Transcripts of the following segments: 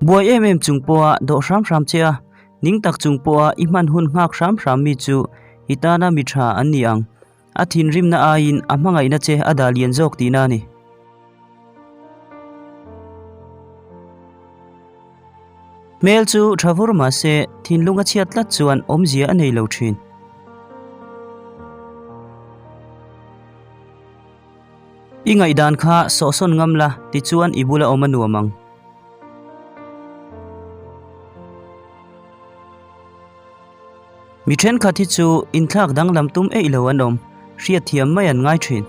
Buai em em chung pawha dawh hram hram che a, ning tak chung pawha i hman hun nghak hram hram mi chu i tana mi tha an ni ang. A thinrimna aiin a hmangaihna che a dah lian zawk tihna a ni. Hmel chu tha vur mah se, thinlung a chhiat tlat chuan awmzia a nei lo thin. I ngaihdan kha sawhsawn ngam la, tichuan i bula awm a nuam ang. Mi thenkhat hi chu inthlak danglam tum eih lo an awm, hriatthiam mai an ngai thin.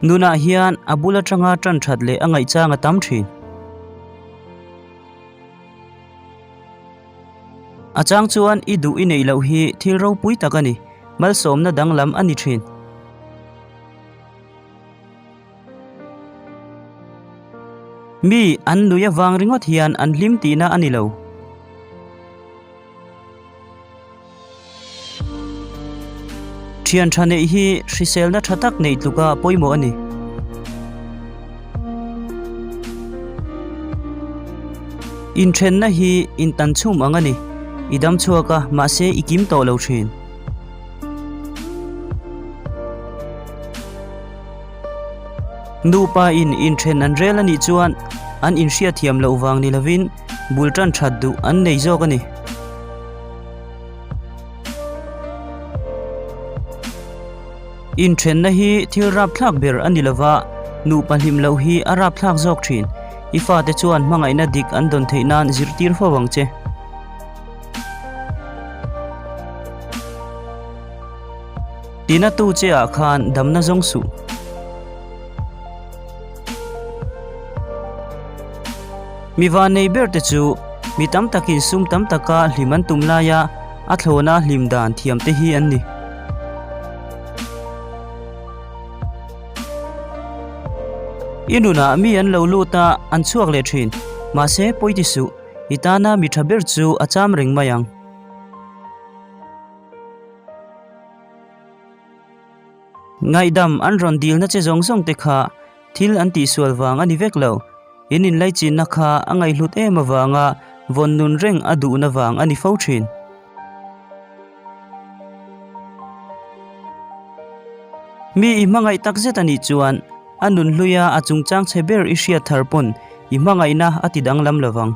Nunah hian a bul atanga tan that leh a ngaihchang a tam thin. A chang chuan i duh i neih loh hi thil ropui tak a ni, malsawmna danglam a ni thin. Mi an nui avang ringawt hian an hlim tihna a ni lo. Thian tha neih hi hriselna tha tak neih tluka pawimawh a ni. Inthenna hi intan chhum ang a ni. I dam chhuak a, mahse i kim tawh lo thin. Nupa in inthen an rel a nih chuan an inhriatthiam loh vang ni lovin bul tan that duh an nei zawk a ni. Inthenna hi thil rapthlak ber a ni lova, nupa hlim loh hi a rapthlak zawk thin. I fate chuan hmangaihna dik an dawn theih nan zirtir fo ang che. Tina tu che ah khan damna zawng suh. Mi vannei ber te chu mi tam takin sum tam taka hlim an tum laia a thlawna hlim dan thiam te hi an ni. I nunah mi an lo lut a, an chhuak leh thin. Mahse, pawi ti suh, i tana mi tha ber chu a cham reng mai ang. Ngaihdam an rawn dilna che zawng zawng te kha thil an tihsual vang a ni vek lo. In inlaichinna kha a ngaihhlut em avanga vawn nun reng a duhna vang a ni fo thin. Mi i hmangaih takzet a nih chuan a nun hluia a chungchang chhe ber i hriat thar pawn i hmangaihna a ti danglam lovang.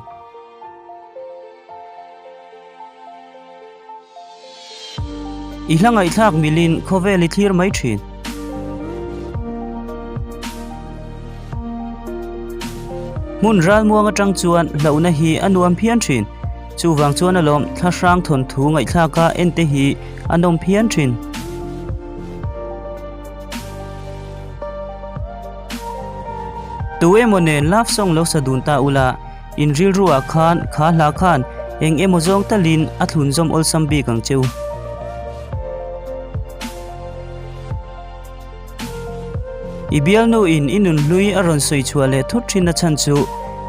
I hla ngaihthlak milin khawvel i thlir mai thin. Hmun ralmuang atang chuan hlauhna hi a nuam phian thin. Chuvang chuan alawm thlahrang thawnthu ngaihthlaka ente hi a nawm phian thin. Tu emaw nen love song lo sa dun ta ula. In rilruah khan kha hla khan eng emaw zawng talin a thlun zawm awlsam bik ang cheu. I bialnu in i nun hlui a rawn sawi chhuah leh thut thin a chhan chu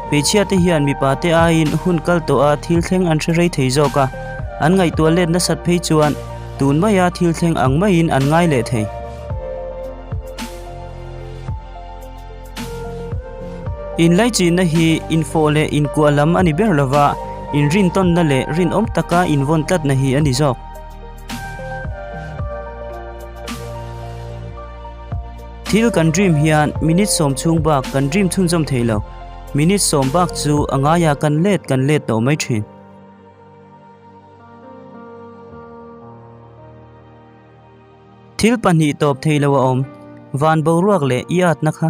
hmeichhia te hian mipa te aiin hun kal tawh a thil thleng an hre rei thei zawk a, an ngaihtuah let nasat phei chuan tun maia thil thleng ang maiin an ngai leh thei. Inlaichinna hi infawh leh inkuah lam a ni ber lova, inrintawnna leh rinawm taka invawn tlatna hi a ni zawk. Thil kan dream hian minute sawm chhung bak kan dream chhunzawm thei lo. Minute sawm bak chu a ngaia kan let kan let tawh mai thin. Thil pahnih tawp thei lo a awm, van boruak leh i atna kha.